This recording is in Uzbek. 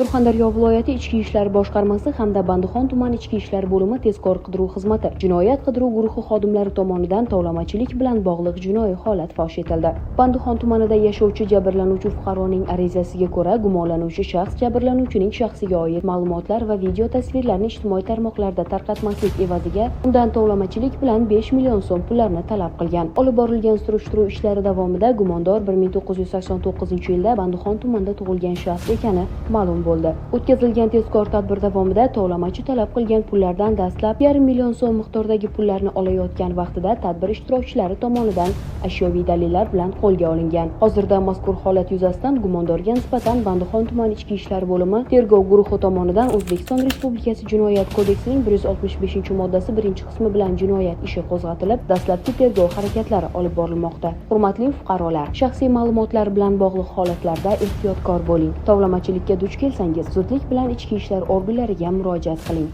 Surxondaryo viloyati Ichki ishlar boshqarmasi hamda Bandixon tumani Ichki ishlar bo'limi tezkor qidiruv xizmati jinoyat qidiruv guruhi xodimlari tomonidan tovlamachilik bilan bog'liq jinoiy holat fosh etildi. Bandixon tumanida yashovchi jabrlanuvchi fuqaroning arizasiga ko'ra, gumonlanuvchi shaxs jabrlanuvchining shaxsiga oid ma'lumotlar va video tasvirlarni ijtimoiy tarmoqlarda tarqatmaslik evaziga undan tovlamachilik bilan 5 million so'm pullarni talab qilgan. Olib borilgan surishtiruv ishlari davomida gumondor 1989-yilda Bandixon tumanida tug'ilgan shaxs ekani ma'lum bo'ldi. O'tkazilgan tezkor tadbir davomida tovlamachi talab qilgan pullardan dastlab 500 000 so'm miqdoridagi pullarni olayotgan vaqtida tadbir ishtirokchilari tomonidan ashyoviy dalillar bilan qo'lga olingan. Hozirda mazkur holat yuzasidan gumondorga nisbatan Bandixon tumani Ichki ishlar bo'limi tergov guruhi tomonidan O'zbekiston Respublikasi Jinoyat kodeksining 165-moddasi birinchi qismi bilan jinoyat ishi qo'zg'atilib, dastlabki tergov harakatlari olib borilmoqda. Hurmatli fuqarolar, shaxsiy ma'lumotlar bilan bog'liq holatlarda ehtiyotkor bo'ling. Tovlamachilikka duch kelsangiz, zudlik bilan ichki ishlar organlariga murojaat qiling.